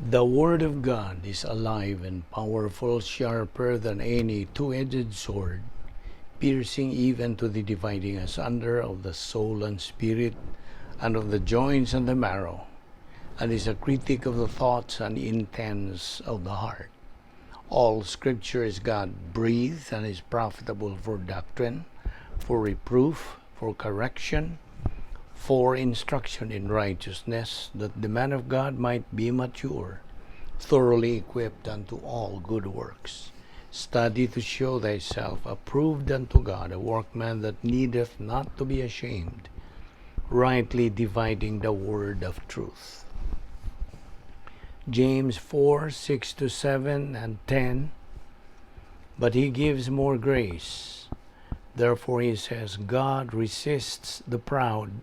The Word of God is alive and powerful, sharper than any two-edged sword, piercing even to the dividing asunder of the soul and spirit, and of the joints and the marrow, and is a critic of the thoughts and intents of the heart. All Scripture is God-breathed and is profitable for doctrine, for reproof, for correction, for instruction in righteousness, that the man of God might be mature, thoroughly equipped unto all good works. Study to show thyself approved unto God, a workman that needeth not to be ashamed, rightly dividing the word of truth. James 4:6-7 and 10. But he gives more grace. Therefore he says, God resists the proud,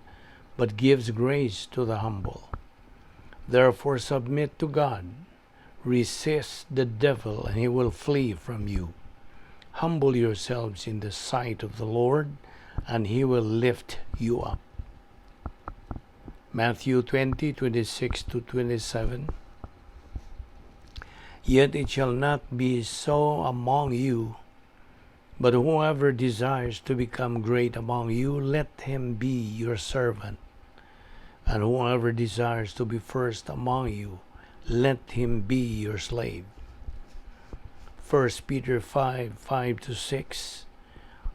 but gives grace to the humble. Therefore submit to God. Resist the devil, and he will flee from you. Humble yourselves in the sight of the Lord, and he will lift you up. Matthew 20:26-27. Yet it shall not be so among you, but whoever desires to become great among you, let him be your servant. And whoever desires to be first among you, let him be your slave. 1 Peter 5:5-6.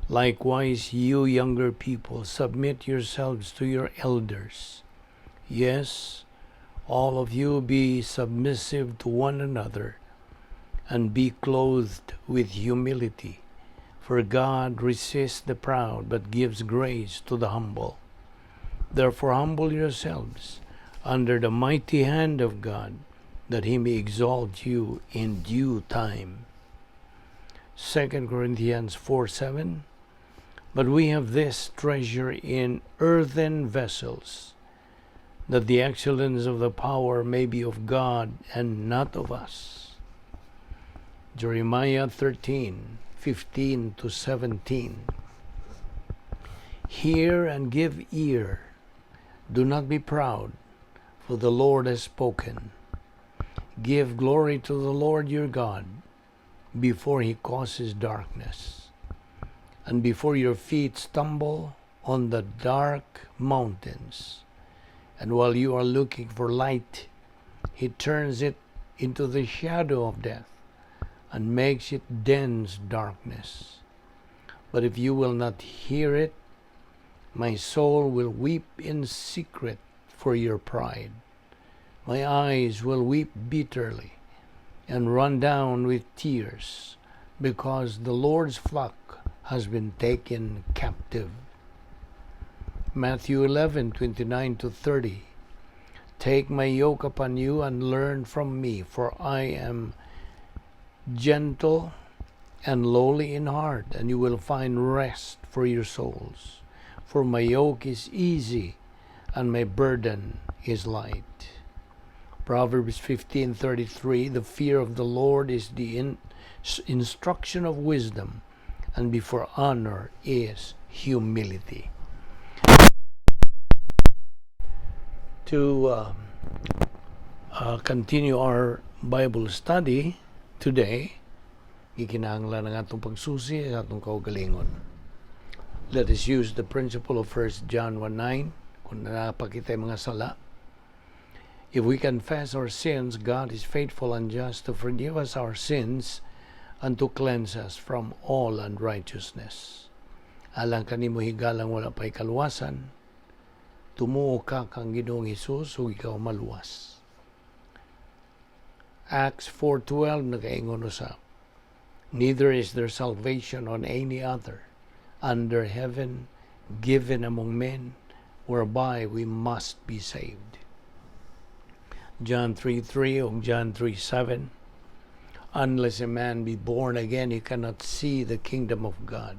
Likewise, you younger people, submit yourselves to your elders. Yes, all of you be submissive to one another, and be clothed with humility. For God resists the proud, but gives grace to the humble. Therefore humble yourselves under the mighty hand of God, that he may exalt you in due time. 2 Corinthians 4:7. But we have this treasure in earthen vessels, that the excellence of the power may be of God and not of us. Jeremiah 13:15-17. Hear and give ear. Do not be proud, for the Lord has spoken. Give glory to the Lord your God before he causes darkness, and before your feet stumble on the dark mountains. And while you are looking for light, he turns it into the shadow of death and makes it dense darkness. But if you will not hear it, my soul will weep in secret for your pride. My eyes will weep bitterly and run down with tears, because the Lord's flock has been taken captive. Matthew 11:29-30. Take my yoke upon you and learn from me, for I am gentle and lowly in heart, and you will find rest for your souls. For my yoke is easy and my burden is light. Proverbs 15:33, the fear of the Lord is the instruction of wisdom, and before honor is humility. To continue our Bible study today, gikinahanglan ang atong pagsusi sa atong kaugalingon. Let us use the principle of 1 John 1:9, kung napakita mga sala. If we confess our sins, God is faithful and just to forgive us our sins and to cleanse us from all unrighteousness. Alang kanimo higalang wala pa'y kaluwasan, tumuo ka kang Ginoong Hesus ug ikaw maluwas. Acts 4:12 nagaingon usab, neither is there salvation on any other under heaven given among men whereby we must be saved. John 3:3 o John 3:7, unless a man be born again, he cannot see the kingdom of God.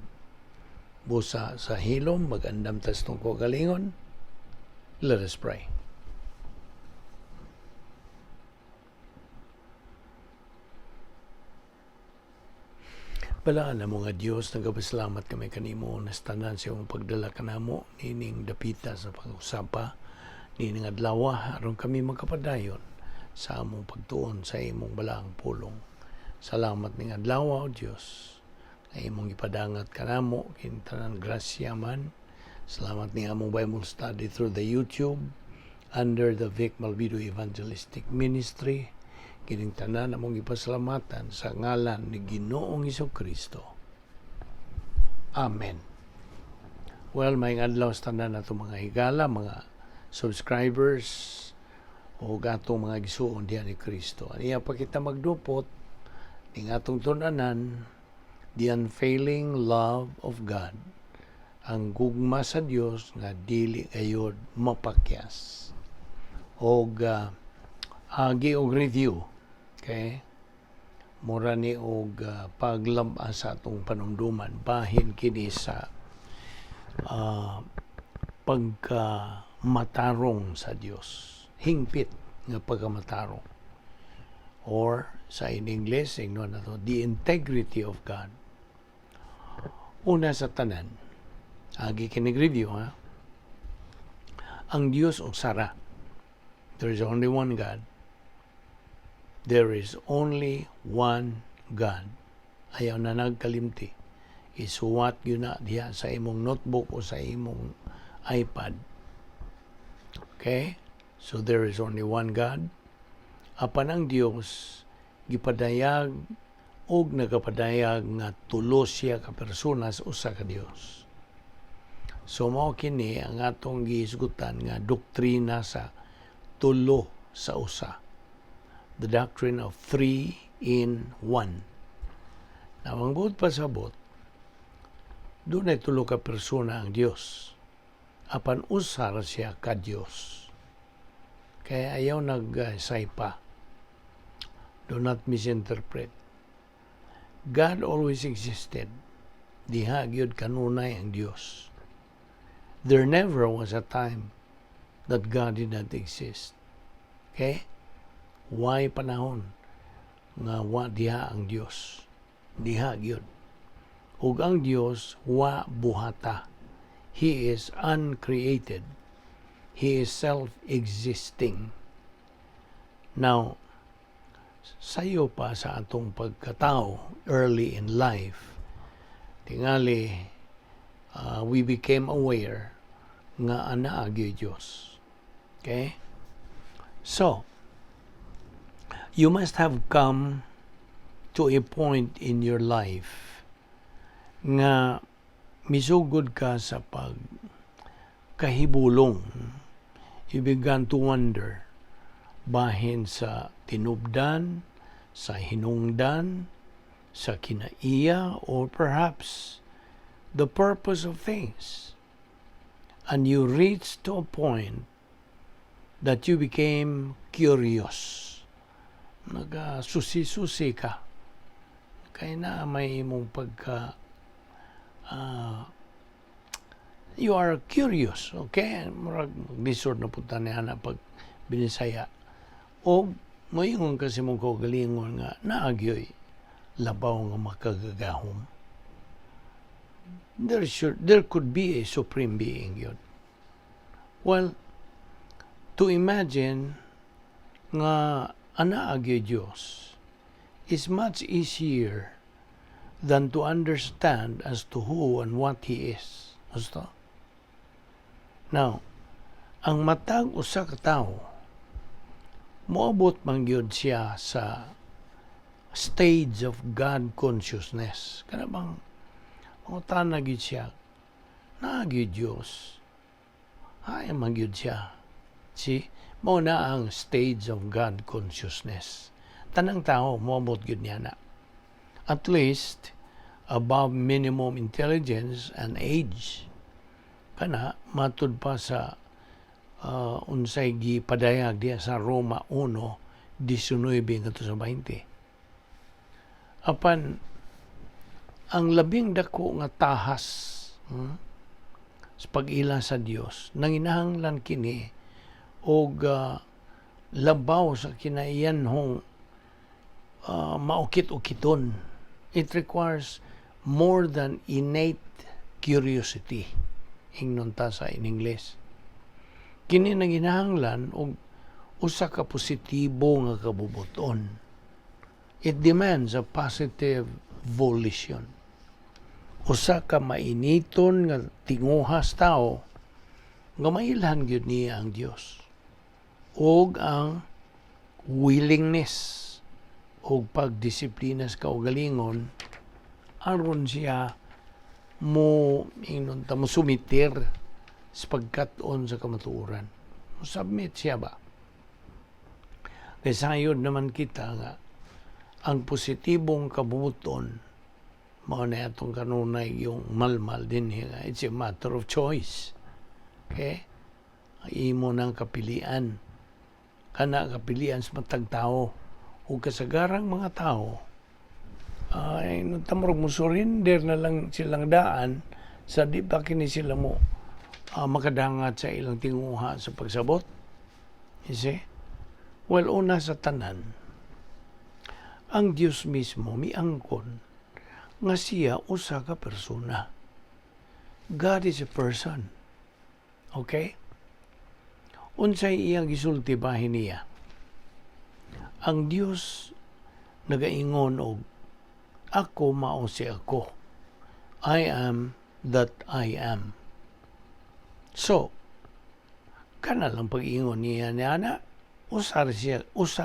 Busa sa hilom, magandam tas tong kaugalingon. Let us pray. Balaan na mo nga Dios, nagapasalamat kami kanimo nastanan sa imong pagdala kanamo nining dapita sa pag-usapa nining adlaw aron kami magkapadayon Sa among pagtuon sa imong balaang pulong. Salamat ning adlaw, O Dios, nga imong ipadangat kanamo kining tanan, grasya man. Salamat ni among Bible study through the YouTube under the Vic Malvido Evangelistic Ministry. Kining tanan among ipasalamatan sa ngalan ni Ginoong Kristo. Amen. Well, maayong adlaw sa tanan nato, mga higala, mga subscribers, o atong mga igsuon diha ni Kristo. Aniya pa kita magdupot ning atong tun-anan, the unfailing love of God. Ang gugma sa Dios nga dili gayod mapakyas. Og agi og review. Okay? Mura ni og paglab-a sa atong panumduman bahin kini sa pagkamatarong sa Dios, hingpit nga pagkamatarong. Or sa in English, ingnon na to, the integrity of God. Una sa tanan, agi kinig review ha. Ang Dios usa ra. There is only one God. There is only one God. Ayaw na nagkalimti. Isuwat gyud na diha sa imong notebook o sa imong iPad. Okay? So there is only one God. Apan ang Dios gipadayag og nagapadayag nga tulo siya ka personas, usa ka Dios. So mao kini ang atong gihisgutan nga doktrina sa tulo sa usa. The doctrine of three in one. Na ang buot pasabot, dunay tulo ka persona ang Dios. Apan usa ra siya ka Dios. Kaya ayaw nagsaypa. Do not misinterpret. God always existed. Diha gyud kanunay ang Dios. There never was a time that God did not exist. Okay? Way panahon nga wa diha ang Dios? Diha gyud. Ug ang Dios wa buhata. He is uncreated. He is self-existing. Now, sayo pa sa atong pagkatao early in life, tingali, we became aware nga anaa gyud Diyos. Okay? So, you must have come to a point in your life nga misugod ka sa pag kahibulong. You began to wonder bahin sa tinubdan, sa hinungdan, sa kinaiya, or perhaps the purpose of things. And you reached to a point that you became curious. Nagasusi-susi ka. Kaya na may imong pagka you are curious, okay? Murag lisod na punta ni ana pag binisaya. O moingon kasi mong kaugalingon nga naa gyoy labaw nga makagagahom. There could be a supreme being gyud. Well, to imagine nga anaa gyud Dios is much easier than to understand as to who and what He is. Gusto? Now, ang matag usa ka tawo moabot man gyud siya sa stage of God consciousness. Kana bang mangutana gyud siya, naa gyud Dios. Ay, man gyud siya. See, mao na ang stage of God consciousness. Tanang tao moabot gyud niya na. At least above minimum intelligence and age. Kana matud pa sa unsay gipadayag diya sa Roma 1:19 ngadto sa 20. Apan ang labing dako nga tahas sa pag-ila sa Dios, nanginahanglan kini og labaw sa kinaiyanhong maukit-ukiton. It requires more than innate curiosity, ingnon ta sa in English. Kini nanginahanglan og Usa ka positibo nga kabubuton. It demands a positive volition. Usa ka mainiton nga tinguhas tao nga mailhan gyud niya ang Dios ug ang willingness og pagdisiplina sa kaugalingon aron siya mo, ingnon ta, mo sumitir sa pagkat-on sa kamatuoran. Mo submit siya ba? Kay sayod naman kita nga ang positibong kabubuton mao na atong kanunay yung malmal din nga it's a matter of choice. Okay? Imo nang kapilian. Kana kapilian sa matag tao ug kasagarang mga tao ay tamrog mo surrender na lang silang daan sa di pa kini sila mo makadangat sa ilang tinguha sa pagsabot. You see? Well, una sa tanan, ang Dios mismo miangkon nga siya usa ka persona. God is a person. Okay? Unsay iyang gisulti bahin niya? Ang Dios nagaingon og "Ako mao si ako. I am that I am." So, kana lang pag-ingon niya ni ana, usa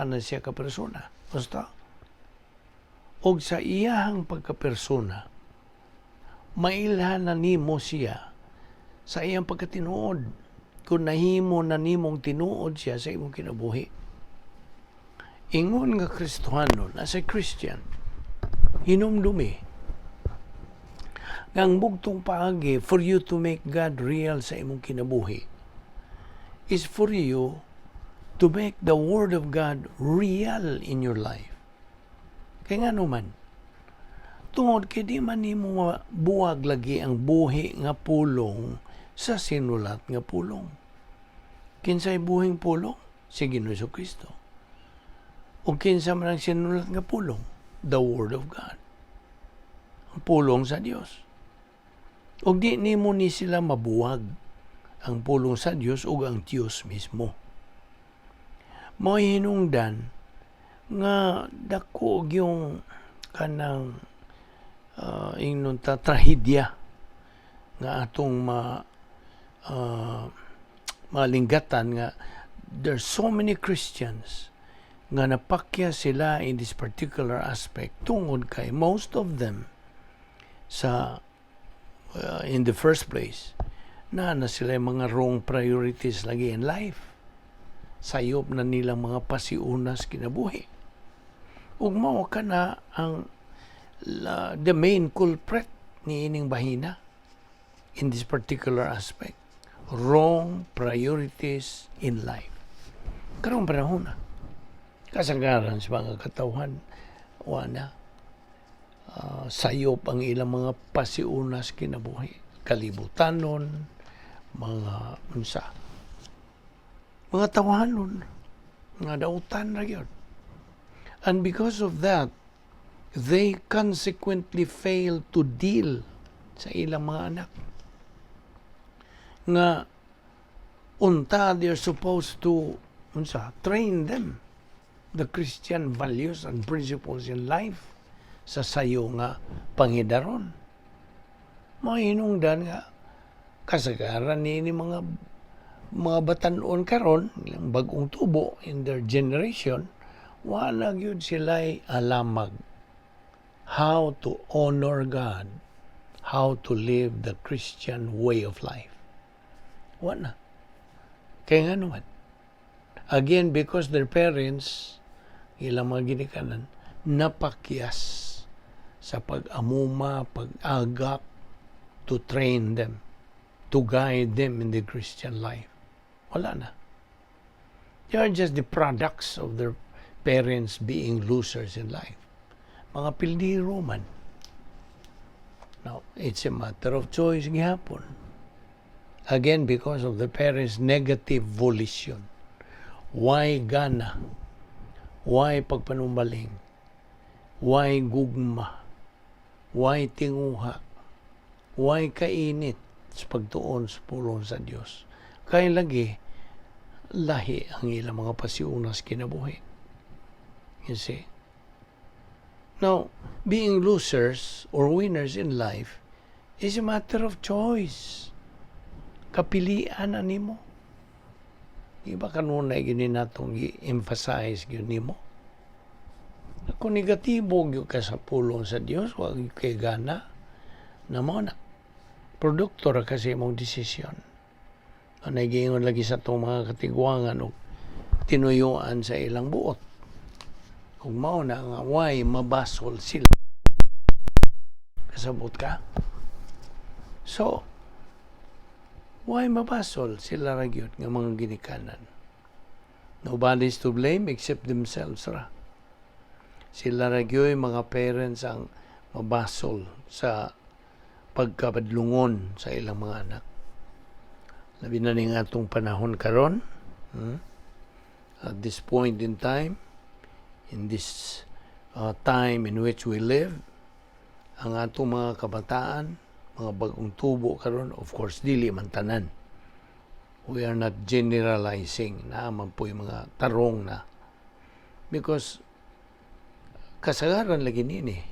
na siya ka persona. Basta. Og sa iyahang pagkapersona, mailhan na nimo siya sa iyang pagkatinuod. Kung nahimo na nimong tinuod siya sa imong kinabuhi. Ingon nga Kristohanon, as a Christian, hinumdumi nga ang bugtong paagi for you to make God real sa imong kinabuhi is for you to make the Word of God real in your life. Kaya nga naman, tungod kay di man nimo buwag lagi ang buhi nga pulong sa sinulat nga pulong. Kinsay buhing pulong? Si Ginoo Kristo. O kinsa man ang sinulat nga pulong? The Word of God. Ang pulong sa Dios. Ug di nimo ni sila mabuwag ang pulong sa Dios ug ang Dios mismo. Mao'y hinungdan nga dako yung kanang ingnon ta trahedya nga atong malinggatan nga there's so many Christians nga napakya sila in this particular aspect tungod kay most of them sa in the first place na sila yung mga wrong priorities lagi in life. Sayop na nilang mga pasiunas kinabuhi ug mao kana ang the main culprit ni ining bahina in this particular aspect: wrong priorities in life. Karong panahon na kasagaran sa mga katawhan wala sayop ang ilang mga pasiunas kinabuhi, kalibutanon, mga unsa, mga tawanon nga dautan ra gyud. And because of that, they consequently fail to deal sa ilang mga anak nga unta they're supposed to, unsa, train them the Christian values and principles in life sa sayo nga pangidaron. Mahinungdan nga kasagaran ni mga batan-on karon, ilang bag-ong tubo in their generation, wala gyud sila'y alamag how to honor God, how to live the Christian way of life. Wala. Kaya nga naman, again, because their parents, ilang mga ginikanan, napakyas sa pag-amuma, pag-agak, to train them, to guide them in the Christian life. Wala na. They are just the products of their parents being losers in life. Mga pildiro man. Now, it's a matter of choice gihapon. Again, because of the parents' negative volition. Why gana? Why pagpanumbaling? Why gugma? Why tinguha? Why kainit sa pagtuon sa pulong sa Dios? Kay lagi, Lahi ang ilang mga pasiuna sa kinabuhi. You see? Now, being losers or winners in life is a matter of choice. Kapilian na nimo. Di ba kanunay gini natong i-emphasize gyud nimo? Kung negatibo gyud ka sa pulong sa Dios, wa gyud kay gana na mo na. Produkto ra kasi imong desisyon. Anay giingon lagi sa atong mga katigwangan og tinuyuan sa ilang buot. Ug mao na nga why mabasol sila. Kasabot ka? So, why mabasol sila ra gyud nga mga ginikanan? Nobody's to blame except themselves ra. Sila ra gyud mga parents ang mabasol sa pagkabadlungon sa ilang mga anak. Labi na ning atong panahon karon, At this point in time, in this time in which we live, ang atong mga kabataan, mga bagong tubo karon, of course, dili man tanan. We are not generalizing na man po yung mga tarong na. Because kasagaran lagi nini,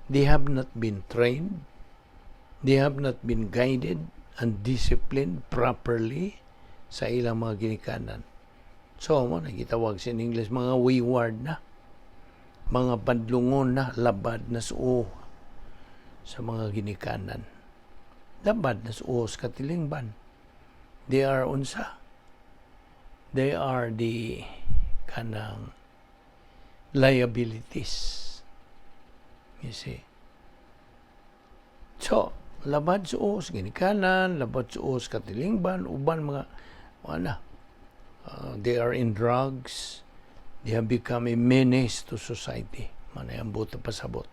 they have not been trained, they have not been guided and disciplined properly sa ilang mga ginikanan. So, mo nagitawag sa in English mga wayward na, mga badlungon na, labad na suo sa mga ginikanan. Labad na suo sa katilingban. They are unsa? They are the kanang liabilities. You see? So, labad suo sa ginikanan, labad suo sa katilingban, uban mga, wala. They are in drugs. They have become a menace to society. Manay ang buta pasabot.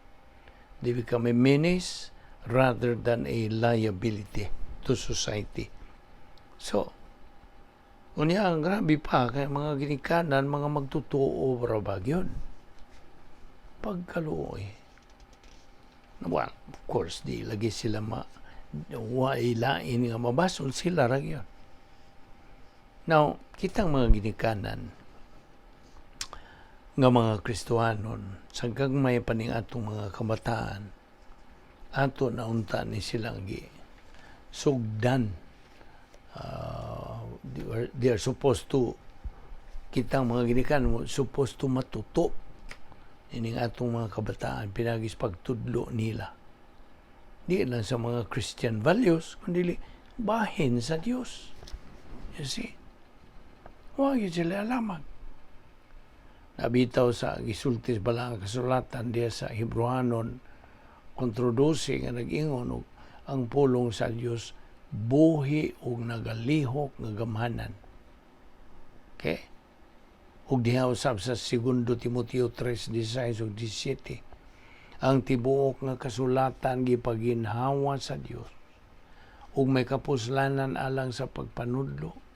They become a menace rather than a liability to society. So, unya ang grabe pa kay mga ginikanan, mga magtutuo ra ba gyud. Pagkaluoy. Well, of course, di lagi sila ma wa lain nga mabasol, sila ra gyud. Now, kitang mga ginikanan nga mga Kristohanon, sa gagmay pa ning atong mga kabataan, ato na unta ni silang gi sugdan. They are supposed to, kitang mga ginikanan supposed to matuto ining atong mga kabataan pinagis pagtudlo nila. Di lang sa mga Christian values, kundi bahin sa Dios. You see? Huwag yun sila alamag. Nabitaw sa gisultis bala ang kasulatan diya sa Hebreohanon 4:12 nga nag-ingon og ang pulong sa Dios buhi ug nagalihok nga gamhanan. Okay? Ug diha usab sa Segundo Timoteo 3:16 ug 17, ang tibuok nga kasulatan gipaginhawa sa Dios ug may kapuslanan alang sa pagpanudlo,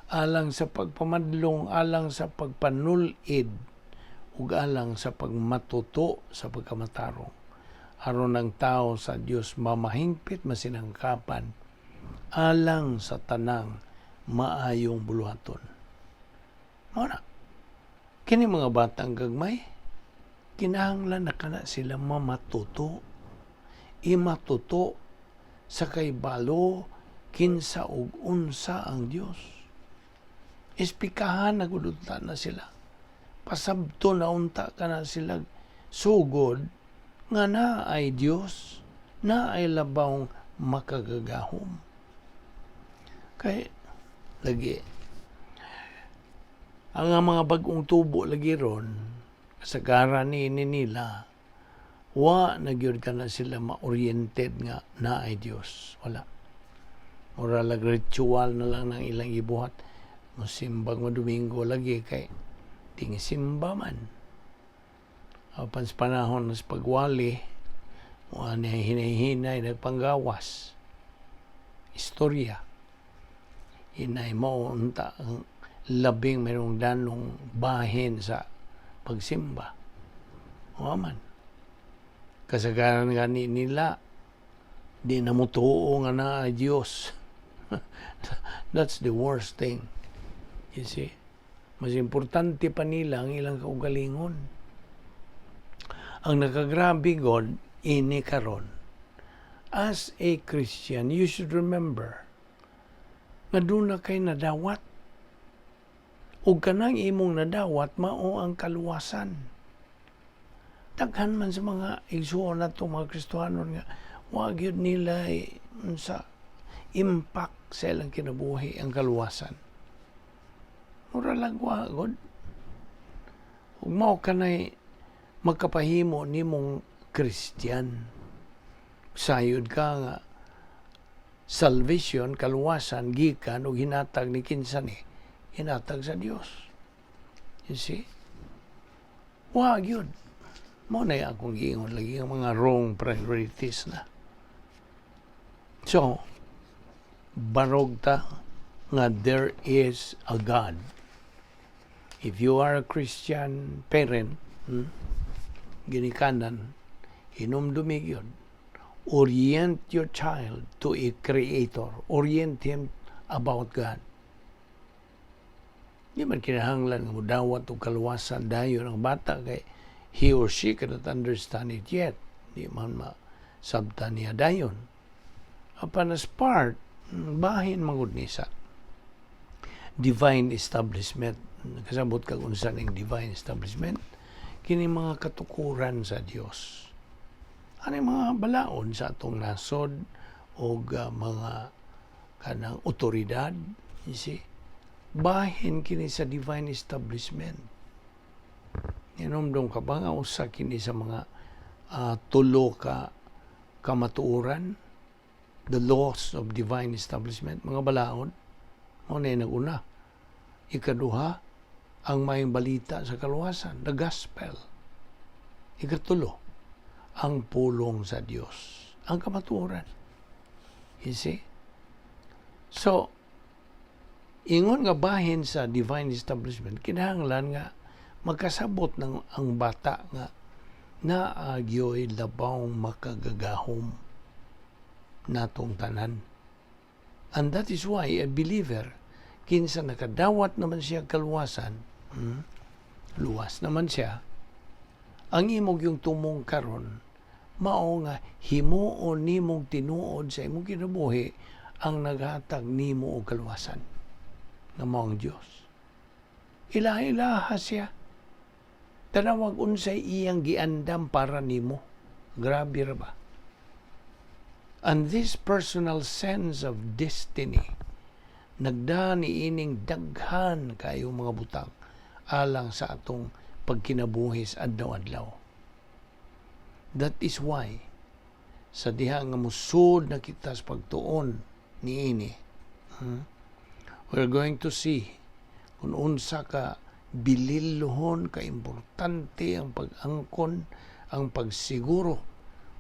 alang sa pagpamadlong, alang sa pagpanulid ug alang sa pagmatuto sa pagkamatarong, aron ang tao sa Dios mamahingpit, masinangkapan alang sa tanang maayong buluhaton. Mao na. Kini mga batang gagmay, kinahanglan na kana sila mamatuto. Imatuto sa kaybalo kinsa ug unsa ang Dios. Espikahan na gud unta na sila. Pasabto na unta kana sila sugod nga na ay Dios, na ay labawng makagagahom. Kay lagi ang mga bagong tubo lagi ron, kasagaran ni nila, wa na gyud kana sila ma-oriented nga na ay Dios. Wala. Mura lag ritual na lang ng ilang ibuhat. Musimbag mo Domingo lagi kay tingi simba man. Apan sa panahon sa pagwali, mo ani hinay-hinay nagpanggawas. Istorya. Hinay mo unta ang labing mayroong danong bahin sa pagsimba. O man. Kasagaran gani nila, di na mo tuo nga na Diyos. That's the worst thing. You see? Mas importante pa nila ang ilang kaugalingon. Ang nakagrabe god ini karon. As a Christian, you should remember nga duna kay nadawat. Ug kanang imong nadawat mao ang kaluwasan. Daghan man sa mga igsuon nato, mga Kristohanon, nga wa gyud nila sa impact sa ilang kinabuhi ang kaluwasan. Mura lang wa god. Ug mao kanay magkapahimo nimong Christian. Sayod ka nga salvation, kaluwasan, gikan ug hinatag ni kinsa ni? Hinatag sa Dios. You see? Wa gyud. Mao na akong giingon lagi ang mga wrong priorities na. So, barog ta nga there is a God. If you are a Christian parent, ginikanan, hinumdumi yun. Orient your child to a creator. Orient him about God. Di man kinahanglan nga mudawat og kaluwasan dayon ang bata kay he or she cannot understand it yet. Di man masabtan niya dayon. Apan as part, bahin magud ni sa divine establishment. Kasabot kag unsa ning divine establishment? Kini mga katukuran sa Dios. Ano yung mga balaod sa atong nasod o mga kanang otoridad, you see? Bahin kini sa divine establishment. Hinumdum ka ba nga usa kini sa mga tulo ka kamatuoran, the laws of divine establishment, mga balaod? Mao na yung nag-una. Ikaduha, ang maayong balita sa kaluwasan, the gospel. Ikatulo, ang pulong sa Dios, ang kamatuoran. You see? So, ingon nga bahin sa divine establishment, kinahanglan nga magkasabot ng ang bata nga naa gyoy labaw makagagahom natong tanan. And that is why a believer, kinsa nakadawat naman siya kaluwasan, luwas naman siya, ang imong yung tumong karon mao nga himuon nimong tinuod sa imong kinabuhi ang naghatag nimo og kaluwasan nga mao ang Dios. Ilaha-ilaha siya. Tanawag unsay iyang giandam para nimo. Grabe ra ba? And this personal sense of destiny nagda ni ining daghan kayo mga butang alang sa atong pagkinabuhi sa adlaw-adlaw. That is why sa diha nga musud na kita sa pagtuon niini, we're going to see kung unsa ka bililhon, ka importante ang pag-angkon, ang pagsiguro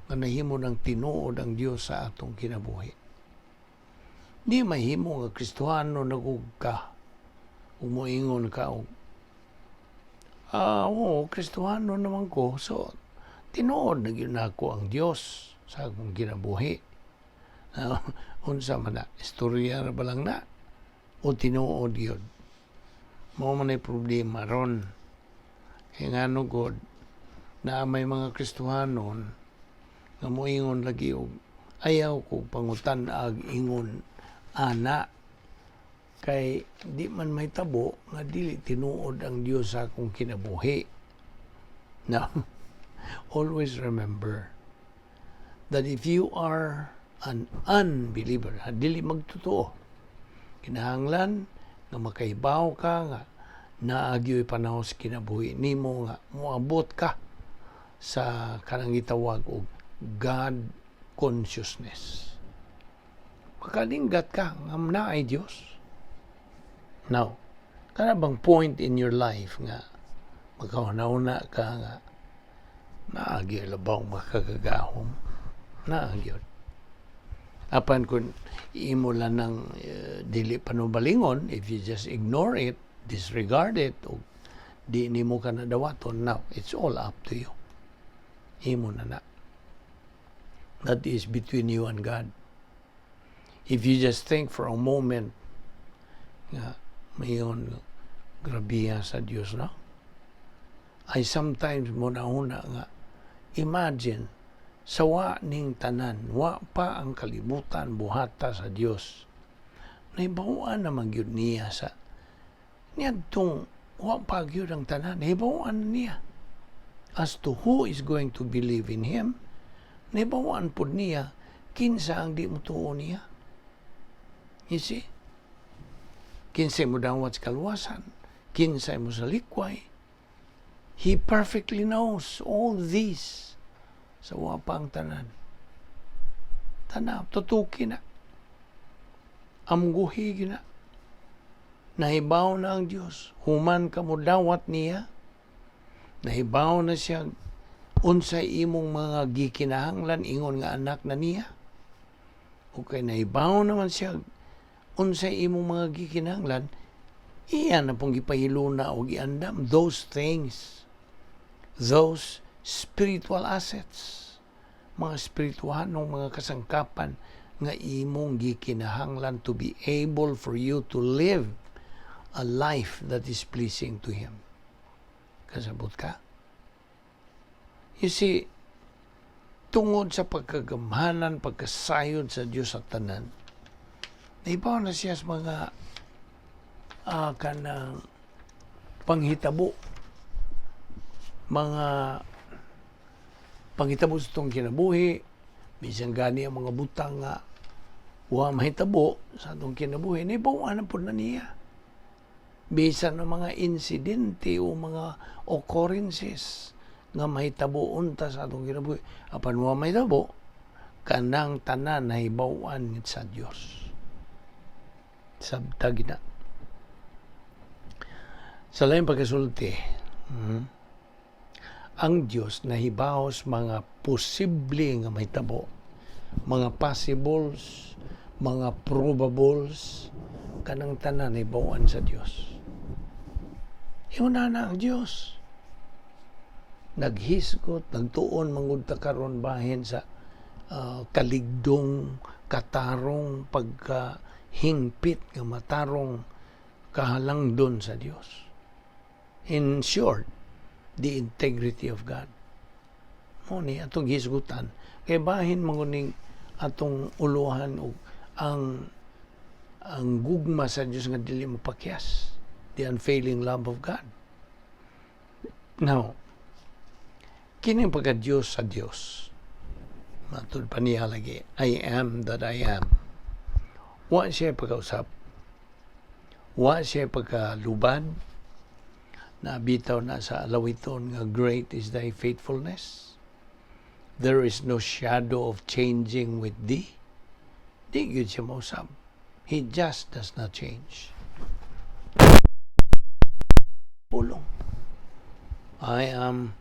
nga nahimo ng tinuod ang Dios sa atong kinabuhi. Di mahimo nga Kristohano na ka ug moingon ka og oo, Kristohano naman ko, so tinuod na gyud nako ang Dios sa akong kinabuhi. Unsa man na, istorya ra ba lang na o tinuod gyud? Mao man ay problema ron. Kaya ngano god na may mga Kristohanon nga moingon lagi og ayaw ko pangutan-ag ingon ana kay di man may tabo nga dili tinuod ang Dios sa akong kinabuhi. Now, always remember that if you are an unbeliever, ha, dili magtotoo, kinahanglan nga makahibaw ka nga naa gyoy panahon sa kinabuhi nimo nga moabot ka sa kanang gitawag og God consciousness. Makalinggat ka nga naay Dios. Now, kana bang point in your life nga makahuna-huna ka nga naa gyoy labaw makagagahom? Naa gyud. Apan kung imo lang ng dili panubalingon, if you just ignore it, disregard it, o di nimo ka nadawaton, now, it's all up to you. Imo na na. That is between you and God. If you just think for a moment nga Mayon, grabiya sa Dios, no? I sometimes muhuna-huna nga, imagine, sa wa ning tanan, wa pa ang kalibutan buhata sa Dios. Nahibaw-an naman gyud niya sa niadtong wa pa gyud ang tanan, nahibaw-an niya. As to who is going to believe in Him, nahibaw-an pud niya kinsa ang di motuo niya. You see? Kinsa mo dawat sa kaluwasan, kinsa mo salikway. He perfectly knows all these sa wa pa ang tanan. Tanaw, tutuki na. Amguhi na. Nahibaw na ang Diyos. Human ka mo dawat niya, nahibaw na siya unsay imong mga gikinahanglan ingon nga anak na niya. Okay, nahibaw naman siya unsay imong mga gikinahanglan, iya na pong gipahiluna o giandam those things, those spiritual assets, mga spirituhanong mga kasangkapan nga imong gikinahanglan to be able for you to live a life that is pleasing to Him. Kasabot ka? You see, tungod sa pagkagamhanan, pagkasayod sa Diyos sa tanan, naibaw na siya sa mga kanang panghitabo, mga panghitabo sa itong kinabuhi, bisan gani ang mga butang nga wa mahitabo sa atong kinabuhi, naibaw na pud na niya. Bisan ang mga insidente o mga occurrences nga mahitabo unta sa atong kinabuhi, apan wa mahitabo, kanang tanan nahibaw-an sa Dios. Sabta gina. Sa laing pagkasulti, ang Dios nahibaw sa mga posible nga mahitabo, mga possibles, mga probables, kanang tanan nahibaw-an sa Dios. Ingon na ang Dios. Naghisgot, nagtuon mangud ta karon bahin sa kaligdong, katarong, pagka hingpit nga matarong kahalangdon sa Dios. In short, the integrity of God. Mo ni atong hisgutan kay bahin manguning atong uluhan og ang gugma sa Dios nga dili mapakyas, the unfailing love of God. Now, kining pagka Dios sa Dios, matud pa niya lagi, "I am that I am." Wa siya pagkausap. Wa siya pagkalubad. Na bitaw na sa alawiton nga "Great is thy faithfulness. There is no shadow of changing with thee." Di gyud siya mausab. He just does not change. Pulong. "I am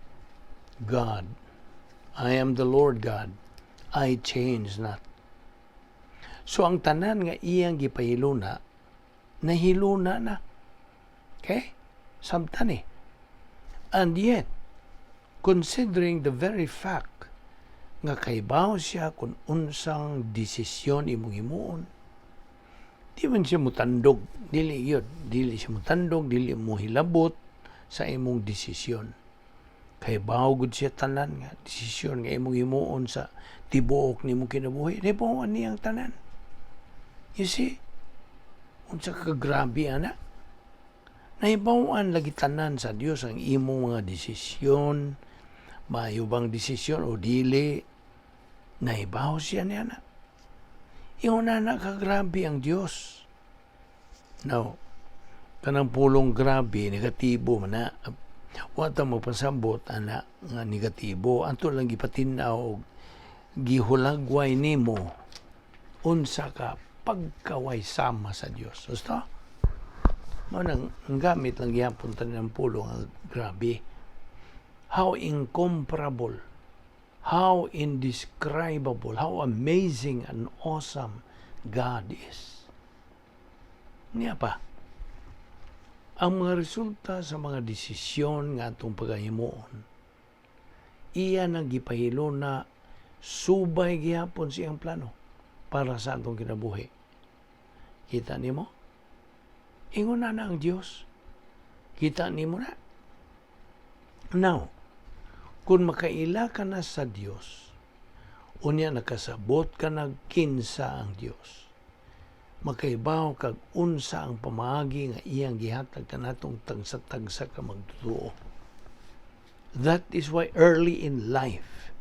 God. I am the Lord God. I change not." So ang tanan nga iyang gipahiluna, nahiluna na. Okay? Samtan eh. And yet, considering the very fact nga kaybaw siya kung unsang desisyon imong himuon, di man siya mutandog, dili yun, dili siya mutandog, dili mo hilabot sa imong desisyon. Kay gud siya tanan nga desisyon nga imong himuon sa tibuok nimong kinabuhi, nahibaw niyang tanan. You see? Unsa ka grabe ana? Nahibaw-an lagi tanan sa Dios ang imong mga desisyon, maayo bang desisyon o dili, nahibaw siya niya na. Ingon na kagrabe ang Dios. Now, kanang pulong grabe, negatibo man na. Wa ta mo pasabot ana nga negatibo. Ato lang gipatin-aw og gihulagway nimo unsa ka pagkaway sama sa Dios. Gusto? Mao nang ang gamit lang gihapon tanan ng pulong ang grabe. How incomparable, how indescribable, how amazing and awesome God is. Niya pa, ang mga resulta sa mga desisyon nga atong pagahimuon, iya nang gipahiluna subay gihapon siyang plano para sa atong kinabuhi. Kita nimo? Ingon na na ang Dios. Kita nimo na. Now, kung makaila ka na sa Dios, unya nakasabot ka na kinsa ang Dios, makaibaw kag unsa ang pamaagi nga iyang gihatag kanatong tagsa-tagsa ka magtutuo. That is why early in life,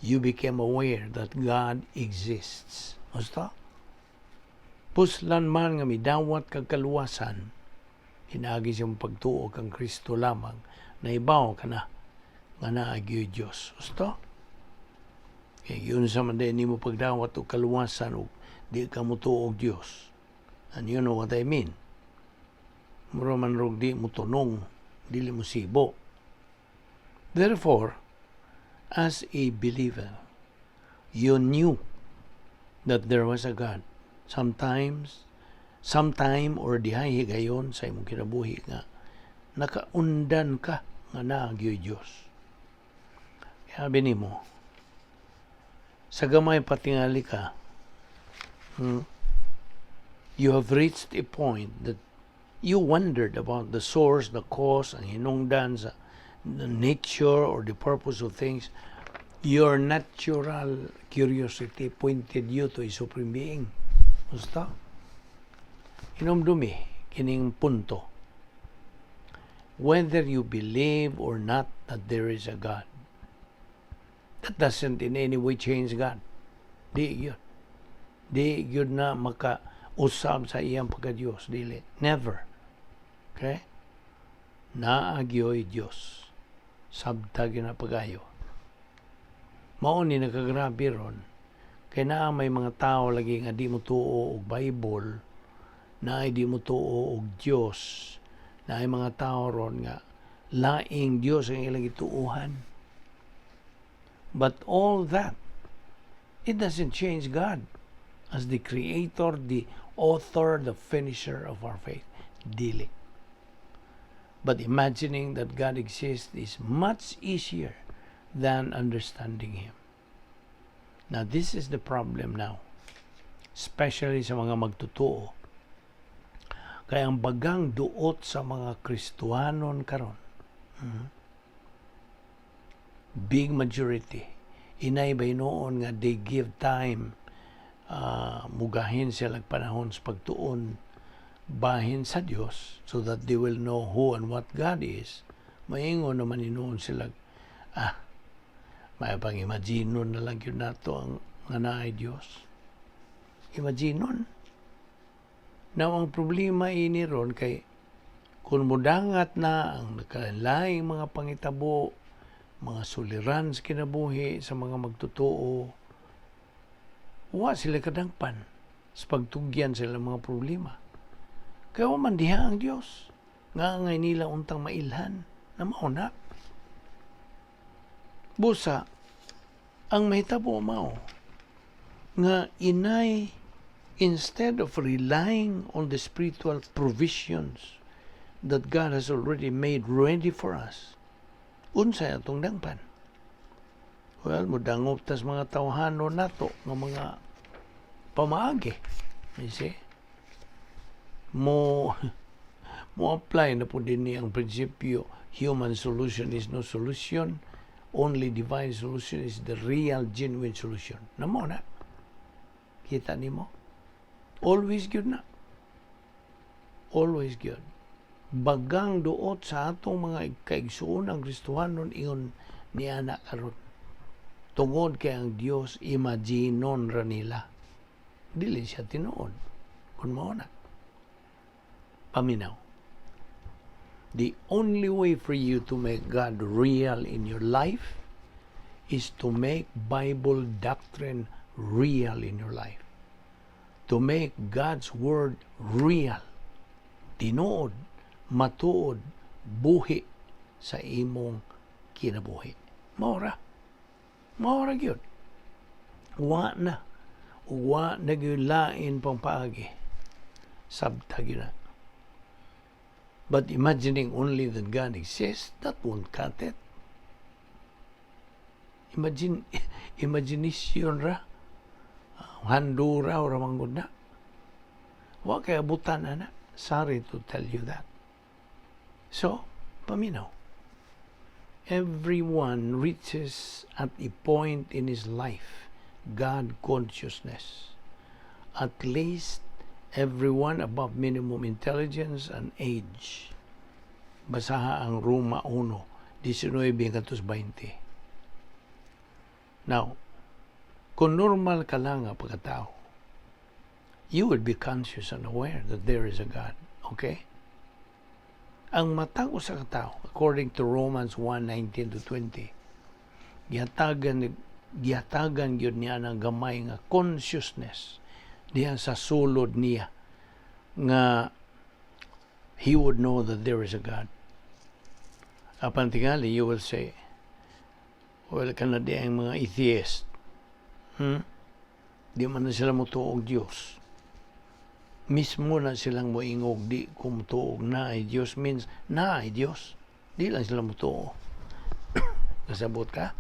you became aware that God exists. Basta? Puslan man nga midawat kag kaluwasan, pinaagi sa imong pagtuo kang Kristo lamang, naibaw ka na nga naa gyud Dios. Gusto? Kay yun sa man din nimo pagdawat og kaluwasan ug di ka motuo og Dios. And you know what I mean. Mura man rog di mo tunong, dili mo sibo. Therefore, as a believer, you knew that there was a God. Sometimes, sometime or dihay higayon sa imong kinabuhi nga nakaundan ka nga naa gyud Dios. Sabi nimo, sa gamay patingali ka, you have reached a point that you wondered about the source, the cause, ang hinungdan sa the nature or the purpose of things. Your natural curiosity pointed you to a supreme being. Basta? Hinumdumi kining punto. Whether you believe or not that there is a God, that doesn't in any way change God. Di yun. Di yun na maka-usab sa iyang pagka-Diyos. Dili. Never. Okay? Naa gyoy Diyos. Sabta gyud na pagayo. Mao ni nakagrabe ron. Kay naa may mga tao lagi nga di mo tuo og Bible, na di mo tuo og Dios, na ay mga tao ron nga laing Dios ang ilang gituohan. But all that, it doesn't change God as the creator, the author, the finisher of our faith. Dili. But imagining that God exists is much easier than understanding Him. Now, this is the problem now, especially sa mga magtotoo. Kaya ang bagang duot sa mga Kristohanon karon, big majority, inay ba noon nga they give time, mugahin sila panahon sa pagtuon bahin sa Dios so that they will know who and what God is. Maingon naman hinuon sila, "Ah, may pang imaginon na lang yun nato ang nga naay Dios." Imaginon. Now, ang problema ini ron kay kung mudangat na ang nakalaing mga pangitabo, mga suliran sa kinabuhi sa mga magtotoo, wa sila kadangpan sa pagtugyan sila mga problema. Kaya wa man diha ang Dios. Nga ngay nila untang mailhan na mauna. Busa, ang mahitabo mao nga inay, instead of relying on the spiritual provisions that God has already made ready for us, unsay atong dangpan? Well, mudangop tas mga tawhano nato nga mga pamaagi. You see? Mo apply na po din ni ang prinsipyo, human solution is no solution, only divine solution is the real, genuine solution. Na mo na. Kita nimo? Always good na. Always good. Bagang duot sa atong mga kaigsuonang Kristohanon ingon ni ana karon. Tungod kay ang Dios imaginon ra nila. Dili siya tinuod. Kung mao na. Paminaw. The only way for you to make God real in your life is to make Bible doctrine real in your life. To make God's Word real. Tinuod, matuod, buhi sa imong kinabuhi. Maora. Maora gyud. Wa na. Wa na gyud lain pang paagi. Sabta gyud na. But imagining only that God exists, that won't cut it. Imagine, imagination ra. Handura ra manggod na. Wa kay abutan ana. Sorry to tell you that. So, paminaw. Everyone reaches at a point in his life God consciousness. At least everyone above minimum intelligence and age. Basaha ang Roma 1, 19 ngadto 20. Now, kung normal ka lang nga pagkatao, you would be conscious and aware that there is a God. Okay? Ang matag usa ka tao, according to Romans 1:19 to 20, gihatagan gyud niya ng gamay nga consciousness diha sa sulod niya nga he would know that there is a God. Apan tingali, you will say, "Well, kana di ang mga atheist. Di man na sila motuo og Dios." Mismo na silang moingog, "Di ko motuo naay Dios," means naay Dios. Di lang sila motuo. Kasabot ka?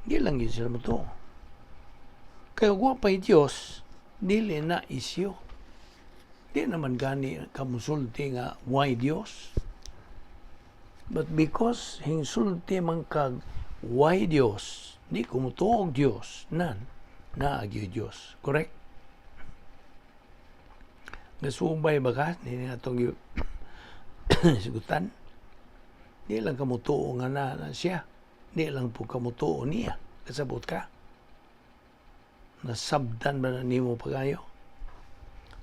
Di lang gyud sila motuo. Kaya wa pa'y Dios, dili na isyu. Di naman gani kamusulti nga why Dios. But because hingsulti man kag why Dios, di ko motuo og Dios, nan, naa gyud Dios. Correct? Nasubay ba ka? Hindi na itong sigutan. Di lang kamutuo nga na siya. Di lang po kamutuo niya. Kasabot ka? Nasabtan ba na nimo pagayo?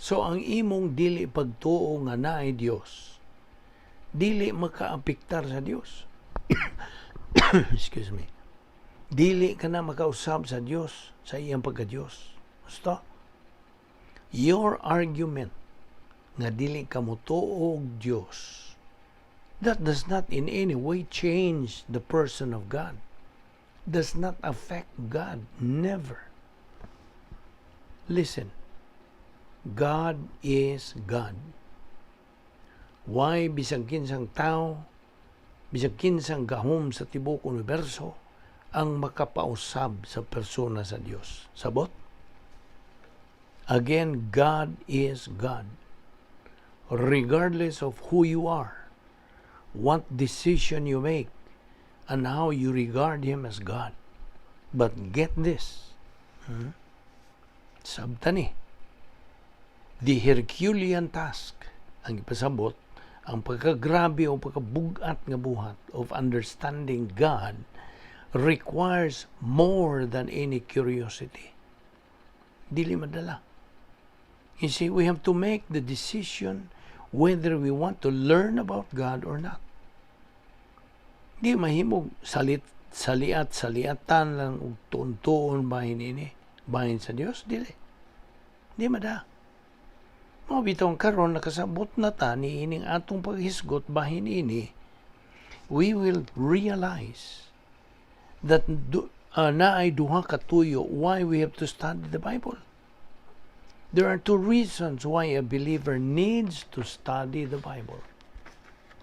So ang imong dili pagtuo nga naay Dios, dili makaapektar sa Dios. Excuse me. Dili ka na makausab sa Dios sa iyang pagka-Dios. Gusto? Your argument nga dili ka motuo og Dios, that does not in any way change the person of God. Does not affect God. Never. Listen. God is God. Why bisag kinsang tao, bisag kinsang gahom sa tibuok universo ang makapausab sa persona sa Dios? Sabot? Again, God is God. Regardless of who you are, what decision you make, and how you regard Him as God. But get this. Sabta ni. The Herculean task, ang ipasabot, ang pagkagrabe o pagkabugat nga buhat of understanding God requires more than any curiosity. Dili madala. You see, we have to make the decision whether we want to learn about God or not. Di mahimog salit saliat saliatan lang og tuon-tuon bahin ini bahin sa Dios, dili. Di mada. Mao bitong karon nakasabot na ta ni ining atong paghisgot bahin ini, we will realize that naay duha ka tuyo why we have to study the Bible. There are two reasons why a believer needs to study the Bible,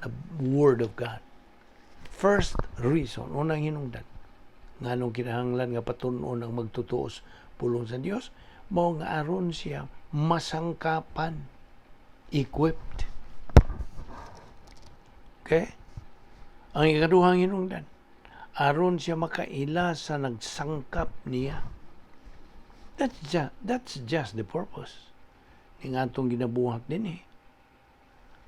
the Word of God. First reason, unang hinungdan, nganong kinahanglan nga patun-on ang magtutuos pulong sa Dios, mao nga aron siya masangkapan, equipped. Okay? Ang ikaduhang hinungdan, aron siya makaila sa nagsangkap niya. That's just the purpose. Ning atong ginabuhat din eh.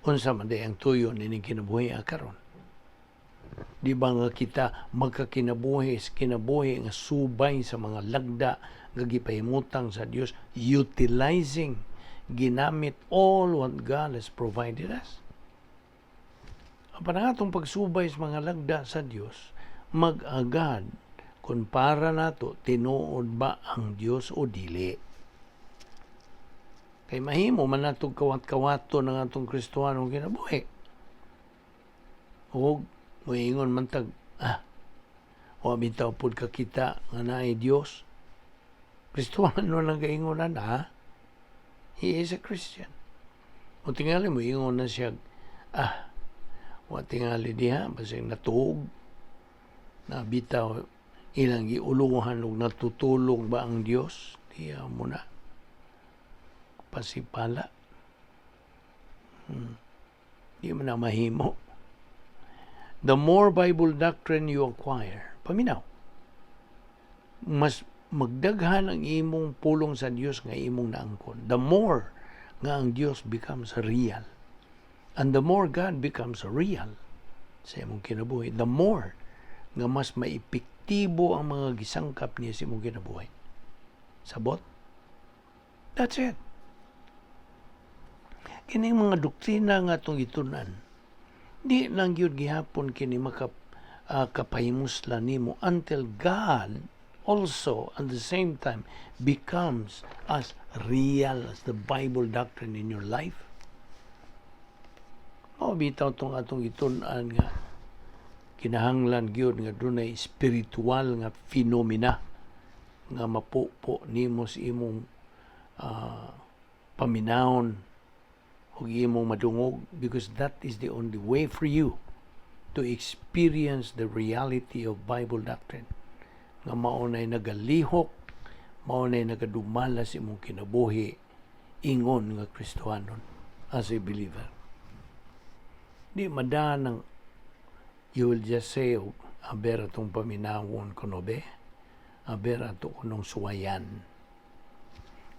Unsa man di ang tuyo nining kinabuhi karon? Di ba nga kita magkakinabuhi kinabuhi nga subay sa mga lagda nga gipahimutang sa Dios, utilizing, ginamit all what God has provided us? Apan ang atong pagsubay sa mga lagda sa Dios, mag-agad kung para nato tinuod ba ang Dios o dili. Kay mahimo man nato kawat-kawato ng atong Kristohanong kinabuhi. O moingon man tag, "Ah, wa bitaw pud kakita nga naay Dios." Kristohano lang kaingonan, ha? He is a Christian. O tingali moingon na siya, "Ah, wa tingali diha, basig natuog, na bitaw ilang giuluhan og natutulog ba ang Dios." Diya mo na. Pasipala. Di man na mahimo. The more Bible doctrine you acquire, paminaw, mas magdaghan ang imong pulong sa Dios nga imong naangkon. The more nga ang Dios becomes real. And the more God becomes real sa imong kinabuhi, the more nga mas maepektibo ang mga gisangkap niya sa imong kinabuhi. Sabot? That's it. Kining mga doktrina nga atong gitun-an, di lang gyud gihapon kini maka kapahimuslan nimo until God also at the same time becomes as real as the Bible doctrine in your life. Mao bitaw tong atong gitun-an nga kinahanglan gyud nga dunay spiritual nga phenomena nga mapupo nimo sa imong paminawon ug imong madungog, because that is the only way for you to experience the reality of Bible doctrine nga mao nay nagalihok, mao nay nagadumala sa imong kinabuhi ingon nga Kristohanon, as a believer. Di madanang you will just say, "Oh, aber atong paminawon kuno be, aber ato kunong suwayan."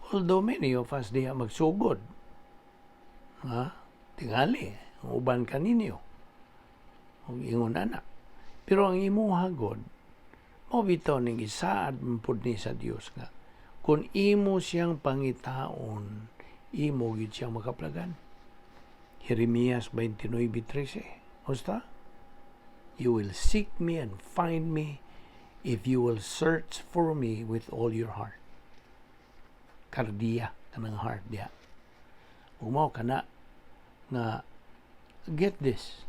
Although many of us diha magsugod, ha? Tingali, ang uban kaninyo. Ug ingon ana. Pero ang imuha god, mao bitaw ning isaad man pud ni sa Dios nga kung imo siyang pangitaon, imo gyud siyang makaplagan. Jeremias 29:13. Usta? "You will seek me and find me if you will search for me with all your heart." Kardia, kanang heart diha. Ug mao kana nga, get this,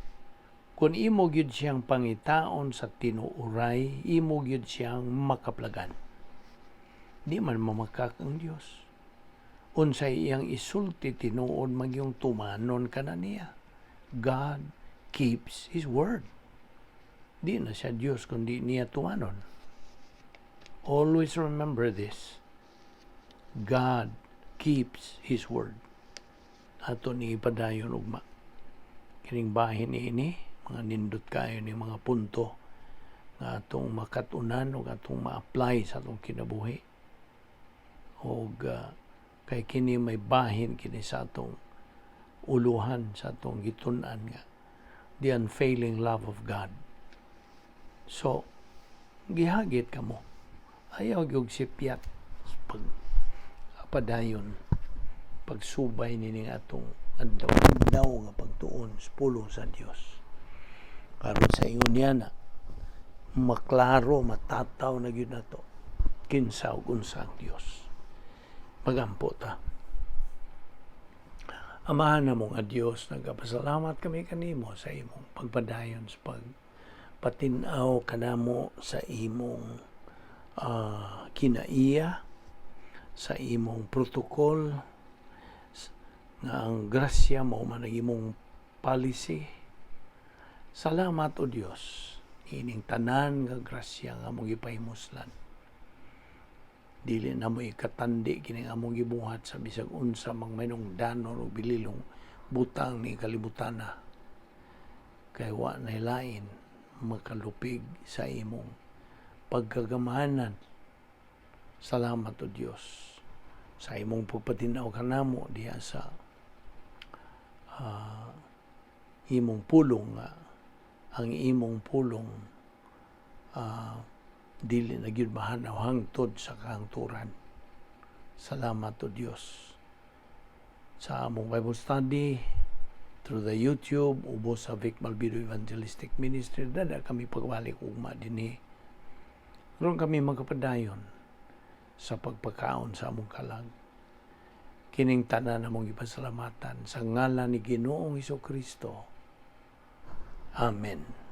kung imo gyud siyang pangitaon sa tinuoray, imo gyud siyang makaplagan. Di man mamakak ang Dios. Unsay iyang isulti, tinuod magyung tumanon ka na niya. God keeps His word. Di na siya Dios kung di niya tumanon. Always remember this. God keeps His word. Ato ni ipadayon ugma. Kining bahin niini, mga nindot kayo ni mga punto nga atong makatunan o atong ma-apply sa atong kinabuhi. Og kay kini may bahin kini sa atong uluhan, sa atong gitun-an nga the unfailing love of God. So, gihagit kamo. Ayaw gyud sipyat pag padayon pagsubay nining atong adlaw-adlaw nga pagtuon sa pulong sa Dios. Karon sa ingon niya na maklaro, matataw na gyud nato kinsa ug unsa ang Dios. Magampo ta. Amahan namo nga Dios, nagapasalamat kami kanimo sa imong pagpadayon sa pagpatin-aw kanamo sa imong kinaiya, sa imong protocol nga ang grasya mao man ang imong policy. Salamat, O Dios, ining tanan nga grasya nga among gipahimuslan. Dili na mo ikatandi kining among gibuhat sa bisag unsa mang mahinungdanon o bililong butang ni kalibutan na. Kay wa na lain makalupig sa imong pagkagamahanan. Salamat, O Dios, sa imong pagpatinaw kanamo diha sa imong pulong nga ang imong pulong dili na gyud mahanaw hangtod sa kahangturan. Salamat, O Dios, sa among Bible study through the YouTube ubos sa Vic Malvido Evangelistic Ministry. Dada kami pagbalik ugma dinhi. Aron kami magkapadayon sa pagpakaon sa among kalag. Kining tanan among ipasalamatan sa ngalan ni Ginoong Kristo. Amen.